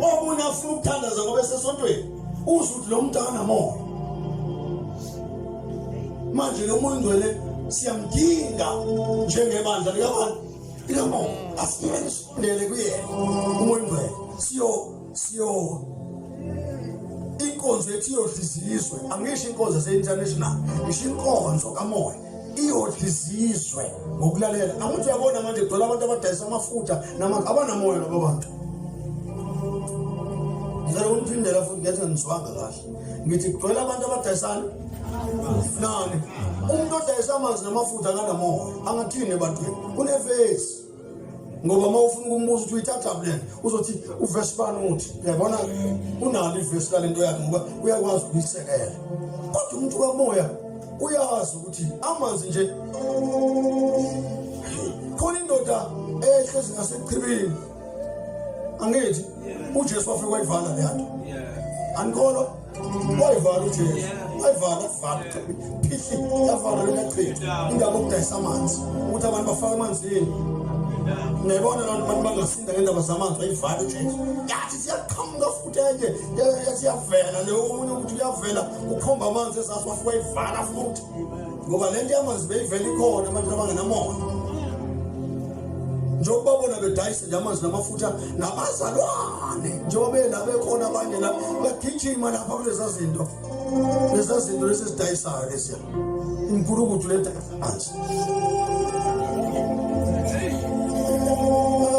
omunye afuna ukuthandaza ngoba esesontweni uzwe ukuthi lo muntu akanamoya manje lo muntu ngcwele siyamdinga njengebandla likabani likamoya asiyeni sifundele kuyena umoya ngcwele siyo siyo inkonzo yethu iyodla izizwe angisho inkonzo yase-international ngisho inkonzo kamoya iyodla izizwe ngokulalela angithi uyabona manje kugcwele abantu abadayisa amafutha abanamoya laba bantu ngicela ukuniphindela futhi ngiyathi ngizwanga kahle ngithi kugcwele abantu abadayisana nani umuntu odayisa amanzi namafutha akanamoya angathini ebantwini unevesi ngoba uma ufuna ukumbuza ukuthi uyithatha le uzothi uvesi bani uthi uyabona unalo ivesi lale nto yakhe ngoba uyakwazi ukuyisekela kodwa umuntu kamoya uyazi ukuthi amanzi nje khona indoda ehlezi ngasechibini angithi uJesu wafika wayivala leya nto anikholwa wayivala uJesu wayivala vala phihli yavala lena chitha indaba yokudayisa amanzi ukuthi abantu bafake emanzini niyayibona loo nto abantu bangasinda ngendaba zamanzi wayivala uJesu yathi siyaqhamuka futhi enye yathi iyavela leyo omunye ukuthi uyavela ukhomba amanzi ezasi wafika wayivala futhi ngoba le nto yamanzi beyivela ikhona abantu abangenamoya njengoba bona bedayisa nje amanzi namafutha nabazalwane njengoba bela bekhona abanye la bagijima lapha kuleza zinto leza zinto lezi ezidayisayo leziya imgulukudu le amanzi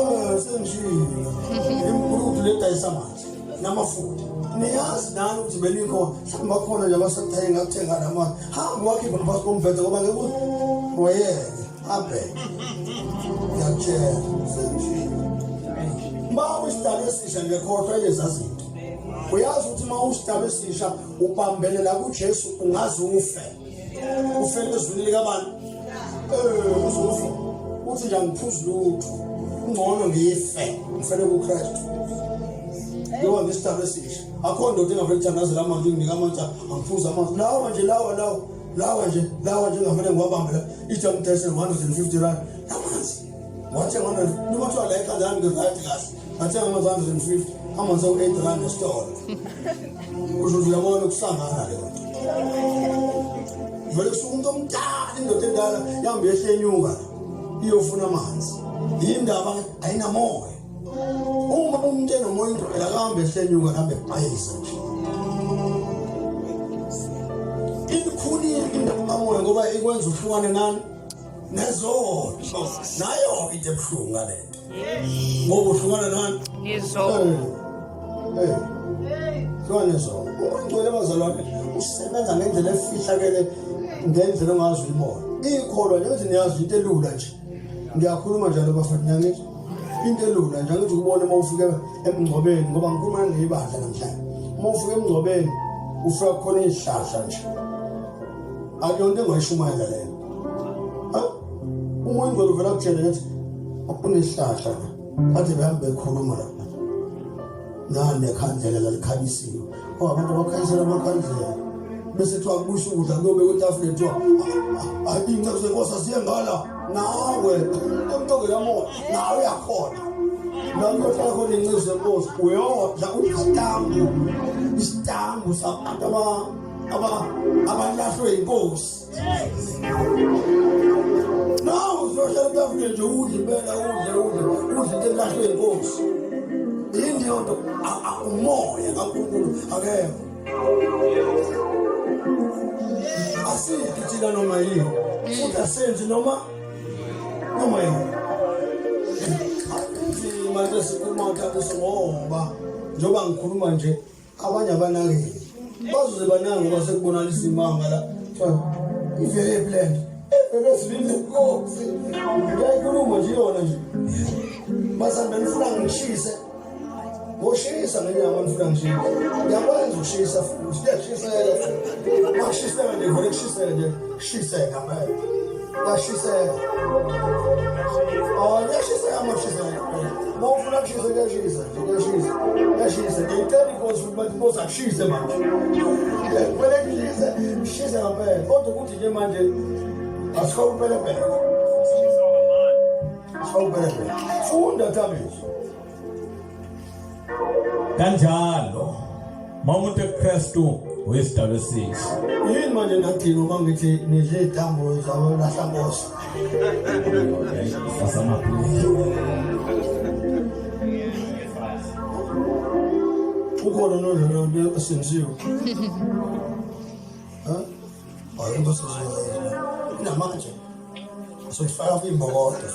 ah, sengishilo imgulukudu le dayisa amanzi namafutha niyazi nani ukuthi benikhona mhlawumbe bakhona nje abasathenga kuthenga namanzi hamba wakhipha ngaphansi kombhede ngoba ngeke wayeke abheke ngiyakutshela sengishilo uma uyisidalo esisha ngekhohlwa ileza zinto uyazi ukuthi uma usidalo esisha ubambelela kuJesu ungaze ufe ufele ezwini likabani eh uzofa uthi nje angiphuzi lutho kungcono ngife ngifele kuKristu njengoba ngisidalo esisha akho ndoda engavele ithandazela amanzi inginika amanzi angiphuza amanzi lawa nje lawa lawa lawa nje lawa nje ngavele ngiwabambe la ithi angidayise 150 rand amanzi wathenga noma kuthiwa la ekhanda lami ngiright kahle ngathenga amanzi 150 amanzi awu-8 rand esitolo kusho ukuthi uyabona ukusangana leyo nto vele kusuka umuntu omdala indoda endala yambe yehlenyuka iyofuna amanzi yindaba ayinamoya uma umuntu enomoya ingcwele akahambe ehlenyuka ahambe eqayisa nje ilikhulile indaba kamoya ngoba ikwenza uhlukane nani nezono nayo into ebuhlungu ngalento ngoba uhlukana nani
nezono
eh hlukana nezono ungcwele bazalwane usebenza ngendlela efihlakele ngendlela ongazi uyibona ikholwa nje ukuthi niyazi into elula nje ngiyakhuluma njalo bafana ngiyangithi into elula nje angithi ukubona uma ufike emngcwabeni ngoba ngikhuluma ngebandla namhlanje uma ufike emngcwabeni ufika khona izihlahla nje akuyonto engayishumayela leyo uma ingcwele uvela kutshela ngithi kunesihlahla la. Kade behambe bekhuluma lapha. Nane khandlela lalikhabisiwe. Oh abantu abakhanyisela amakhandlela. Bese kuthiwa kubuyiswa ukudla kuyobekwa etafuleni kuthiwa inceku zenkosi asiye ngala nawe emthoke kamoya nawe uyakhona. La kuyohlala khona inceku zenkosi uyodla uyisitambu isitambu sabantu abalahlwe inkosi. Nawe uzohlala etafuleni nje udle impela udle udle udle into elahlwe inkosi. Yini leyo nto? Umoya kaNkulunkulu akekho. Asidli thina noma yini futhi asenzi noma yini. Kunzima nje sikhuluma uthatha ngoba njengoba ngikhuluma nje abanye abanakile bazoze banake ngoba sekubonakala isimanga la kuthiwa ivele phi le nto ivele ezwini lenkosi ngiyayikhuluma nje yona nje basambe nifuna ngishise ngoshisa ngenyanga nifuna ngishise ngiyakwenza ukushisa futhi kuyashiseka makushiseka nje vele kushiseka nje kushiseka mpela kuyashiseka oh kuyashiseka makushiseka uma ufuna kushisa kuyashisa nje kuyashisa kuyashisa ngiyicela inkosi ukuthi bathi inkosi akushise manje kumele kushise kushise ngempela kodwa ukuthi nje manje asifake upelepele asifake upelepele funda thabiso
Kanjalo uma umuntu ekuKristu uyisidalwa esisha.
Yini manje nagcina uma ngithi nidle iy'tambo zabolahlankosi
Sasamaphilisi.
Ukhona nodlela esenziwe. Ha? Hayi into esenziwe. Inamanje. Soyifaka kwimbokodo.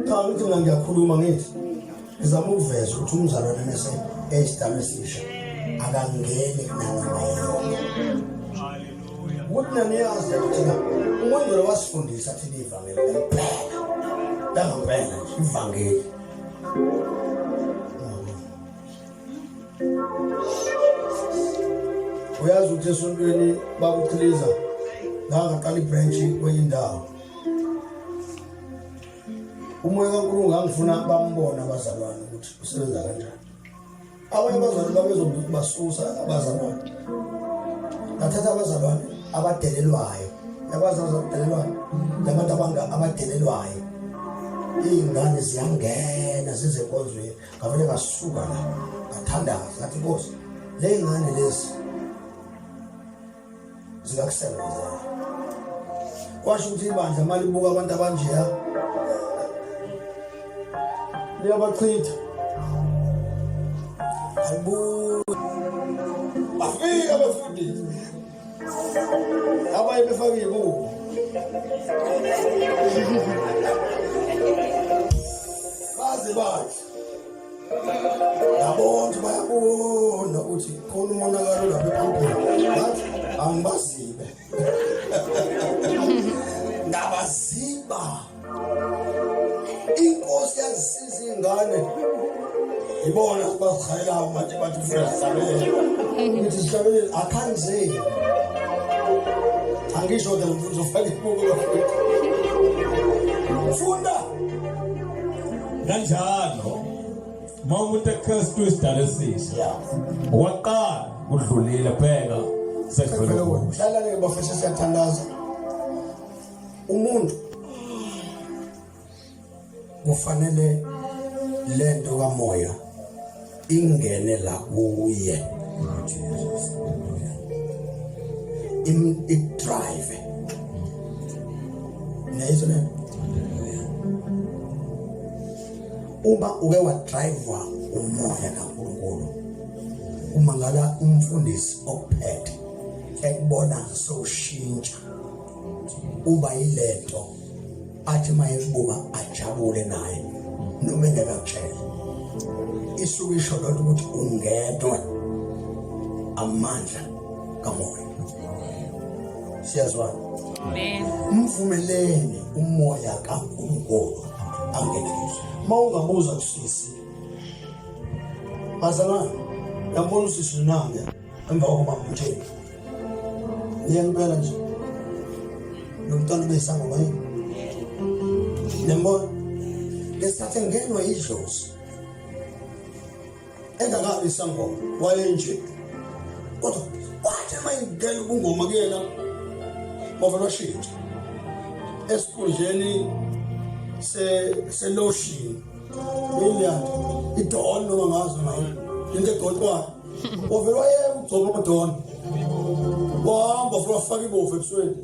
Cha ngithi mina ngiyakhuluma ngithi ngizama ukuveza ukuthi umzalwane mese eyisidalwa esisha akangeni nanoma yini. Ukuthi naniyazi ukuthi thina uMongcwele wasifundisa thina ivangeli ngempela. Langempela nje ivangeli. Uyazi ukuthi esontweni bakuchiliza ngangaqala ibranch kwenye indawo. Umoya kaNkulunkulu ngangifuna bambone abazalwane ukuthi usebenza kanjani. Abanye abazalwane babezobasusa abazalwane. Ngathatha abazalwane abadelelwayo. Yabazi abadelelwayo? Labantu abanga abadelelwayo. Iy'ngane ziyangena zize enkonzweni. Ngavele ngasuka la ngathandaza ngathi Nkosi le ngane lezi zikakusebenzela kwasho ukuthi ibandla uma libuka abantu abanjeya liyabachitha ayibuyi bafika befundisi abanye befake iy'buko baze bathi Yabona bayabona ukuthi khona umonakalo lapha eqhubeni. Ngathi angibazibe. Ngabaziba. Inkosi yazisiza ingane. Ibona bazihayelayo manje bathi ufuna sihlabelele. Ngithi sihlabelele akhanzeki. Angisho ke uzofaka ibuko bafethu. Funda.
Kanjalo uma umuntu eKristu isidalo esisha waqala kudlulile bheka sekuvele
kuhle. Hlala-ke bafethu siyathandaza. Umuntu kufanele lento kamoya ingene la kuye. Im i-drive. Niyayizwa le? Uma uke wadrivewa umoya kaNkulunkulu umangala umfundisi okuphethe ekubona sowushintsha uba yilento athi mayekubuka ajabule naye noma engekakutshela isuke isho lonto ukuthi ungenwe amandla kamoya siyazwana
Amen.
Mvumeleni umoya kaNkulunkulu angene kuso. Uma ungabuza kusisi. Bazalwane, yambona usisi nange emva kokuba mtheni. Yena impela nje. Lo mntwana ubeyisangoma yini? Nembona ngesikhathi engenwa idlozi engakabi isangoma wayenje, kodwa kwathi uma ingena ubungoma kuyena wavele washintsha esikhundleni selotion yini idon noma ngazi noma yini into egcotshwayo, wavele wayeka ukugcoba amadon, wahamba futhi wafaka ibovu ebusweni.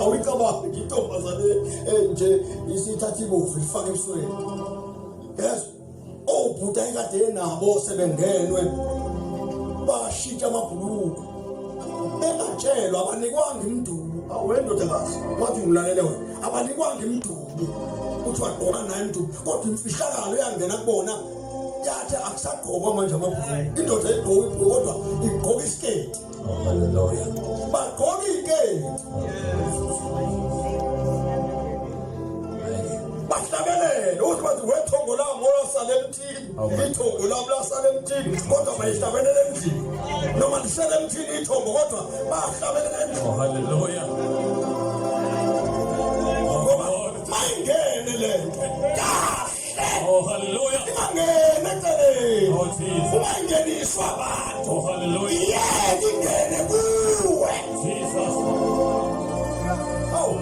Awuyicabangi intombazane enje isithatha ibovu ifake ebusweni. Yes, obhuti ayekade enabo sebengenwe bashintsha amabhuluku bengatshelwa, abanikwanga imdubu. Awendodakazi wathi ngilalele wena, abanikwanga imdubu uthi wagqoka naye imdubu, kodwa imfihlakalo yangena kubona yathi akusagqokwa manje amabhuluku. Indoda igqoka ibhuluku kodwa igqoka isiketi.
Hallelujah.
Bagqoka iketi, bahlabelele uthi bathi wethongo lami olasala emthini, ithongo lami lasala emthini, kodwa bayihlabelele endlini noma lisele emthini ithongo, kodwa bahlabelele endlini.
Oh, hallelujah.
Ngoba mayingene lento kahle.
Oh, hallelujah.
Ingangena eceleni.
Oh, Jesus.
Uma ingeniswa abantu.
Oh, hallelujah.
Iyeke ingene kuwe.
Jesus.
Awu,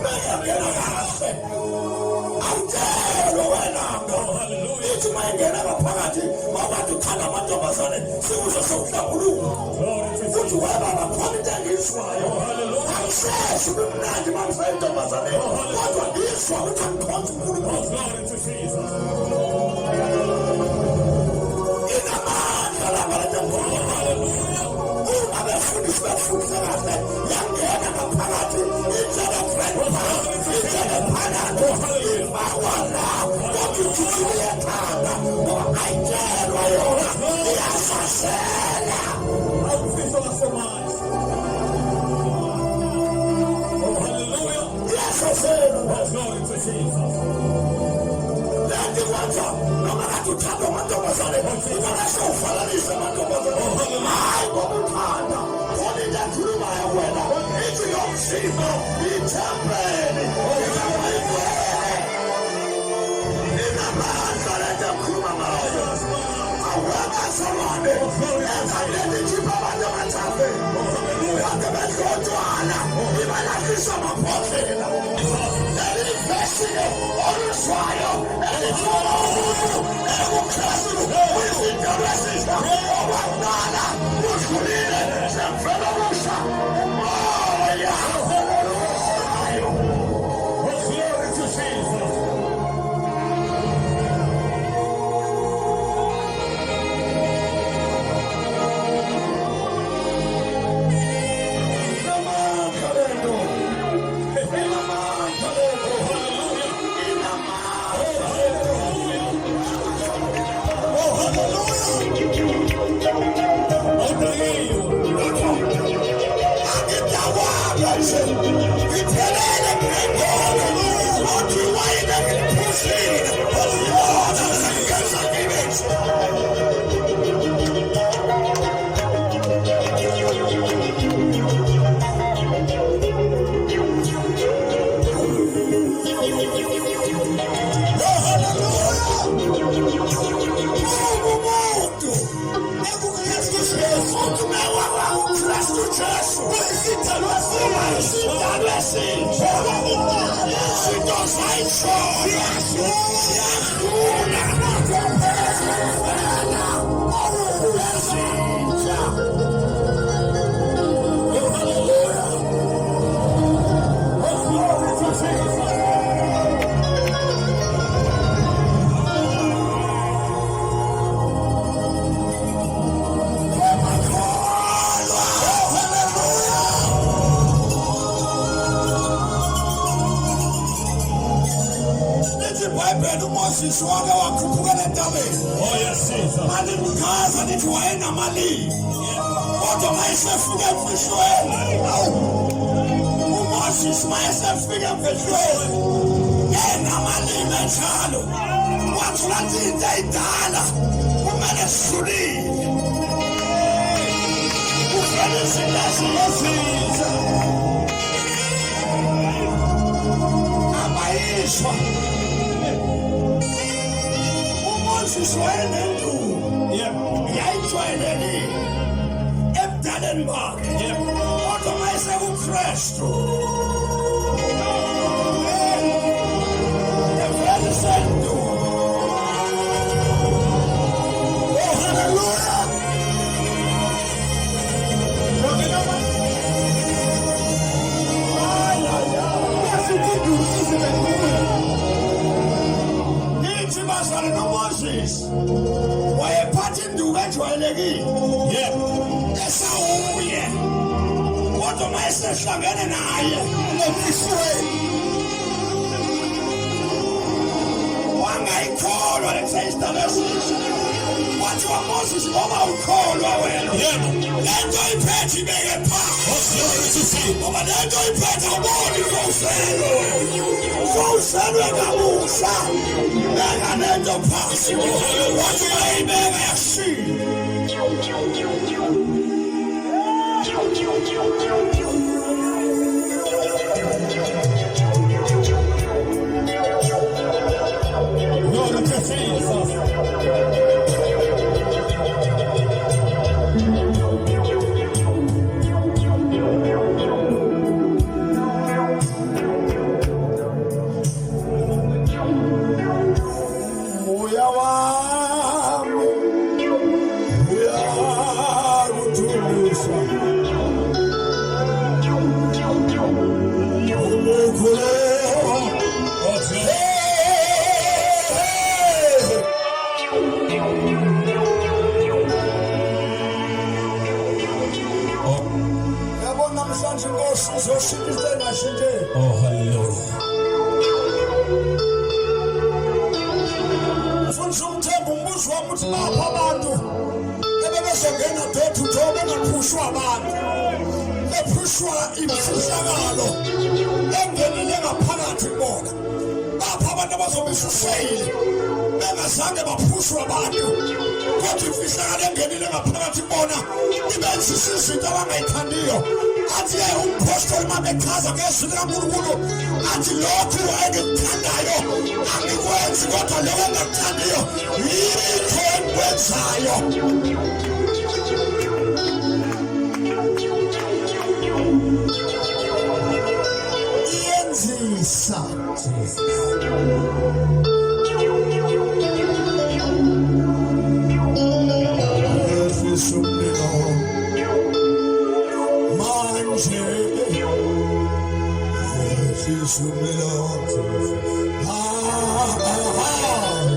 mayingena kahle. Awutshelwe wena.
Oh, hallelujah.
Ithi uma ingena ngaphakathi, mawukathi uthanda amantombazane, sikuze sewuhlambuluka.
Glory to
Uthi
Jesus.
weba bakhona into engiyizwayo.
Oh, hallelujah.
Angisesho ubumnandi uma ngiseyintombazane, kodwa ngizwa ukuthi angikhonza uNkulunkulu.
Oh, glory to Jesus.
Inamandla laba lento engikhuluma. Uma befundisa befundisa kahle, yangena ngaphakathi injenge-grandpa, injenge-panado, ifakwa la, kodwa ijujile iyathanda ngoba ayitshelwa yona, iyasasela.
Awufiso wasemandla. Oh, hallelujah.
Iyasasela.
Oh, glory to Jesus.
Lento ikwenza noma kade uthanda amantombazane, ubona sewuvalalisa amantombazane. Hayi ngoba uthanda, khona into ekhulumayo kuwena ithi lo mzimba ithempeli likaMoya. Inamandla lento ekhuluma ngayo. Awekazalwane engaleni ikhipha abantu emathafeni kade bedla otshwala, ibalahlisa amabhodlela. Leli vesi-ke oluzwayo elithi umuntu ekuKristu izinto ezintsha, okwakudala kudlulile, sekuvela okusha, umoya oluzwayo.
Oh, glory to Jesus.
Inamandla lento, inamandla lento, inamandla lento. Oh, hallelujah.
Awudakiwe.
Angidawanga nje, ngiphelele ngengolo, kodwa iwayini engiliphuzile oluyona sengenza ngibe nje. Oh, hallelujah. Umuntu ekuKristu Jesu, uthi uKristu Jesu isidalwa isidalwa esintsha, izinto zayishona ziyadlula, ezintsha.
Oh, hallelujah. Oh, glory to Jesus.
Lithi iBhayibheli uMoses wake wakhuphukela entabeni.
Oh, yes, Jesus.
Malimchaza lithi wayenamalimi, kodwa mayesefika emfihlweni, awu, uMoses mayesefika emfihlweni enamalimi enjalo, wathola ukuthi into ey'dala kumele sidlulile, kuvela izinto ezintsha. Ngiyizwa. UMoses wayenenduku.
Yebo.
Yayijwayelekile ebudaleni bakhe.
Yebo.
Kodwa uma esekuKristu, the very same nduku. Oh, hallelujah. Ay, ay, ay.
Yashintsha induku izibe kuye.
Ngithi bazalwane noMoses wayephatha induku ejwayelekile.
Yebo.
Esawuye. Kodwa uma esehlangene naye
Nomisiweyo.
wangayikholwa lekusayisitaba esisha. Kwathiwa Moses ngoba ukholwa wena.
Yebo.
Le nto iphethe ibeke phansi.
Oh, glory to Jesus.
Ngoba le nto iphethe awuboni uzowuselwe. Uzowuselwe kabusha. Beka le nto phansi. Wathi bayibeka yashintsha.
Glory to Jesus.
Moya wami uyakudumisa. Umukhuleko.
Oh, glory.
Hey!
Oh,
Yabona namhlanje inkosi izoshintsha into engashintsheki.
oh, hallelujah.
Mfundisi uMthembu, umbuzo wami uthi bapha abantu ebebezongena door to door bengaphushwa abantu, bephushwa imfihlakalo engenile ngaphakathi kubona. Bapha abantu abazobisa useyili bengazange baphushwe abantu, kodwa imfihlakalo engenile ngaphakathi kubona ibenzisa izinto abangayithandiyo. Athi-ke umpostoli uma bechaza ngezwi likaNkulunkulu athi lokhu engikuthandayo angikwenzi, kodwa lokhu engingakuthandiyo yikho engikwenzayo. Iyenzisa.
Jesus.
Yehlisa umlilo manje, yehlisa umlilo. Ah, ah, ah.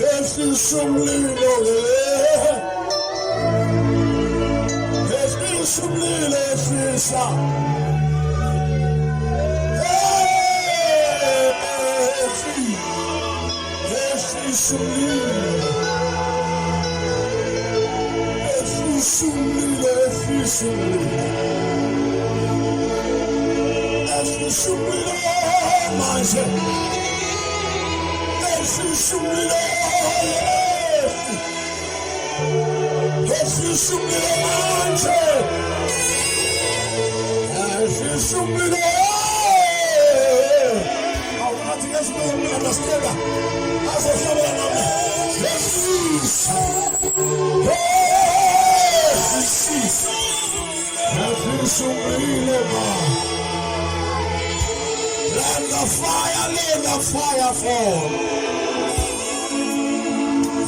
Yehlisa umlilo, yehlisa umlilo, yehlisa. Yehlisa umlilo, yehlisa umlilo, yehlisa umlilo, yehlisa umlilo manje, yehlisa umlilo, yehlisa umlilo manje, yehlisa umlilo. Awunathi ngesilungu understand azohlabela nami. Yehlisa, yehlisa, yehlisa umlilo ma. Let the fire, let the fire fall.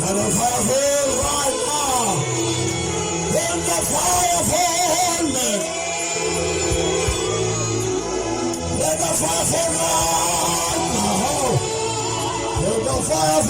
Let the fire fall right now. Let the fire fall. Let the fire fall right now. Let the fire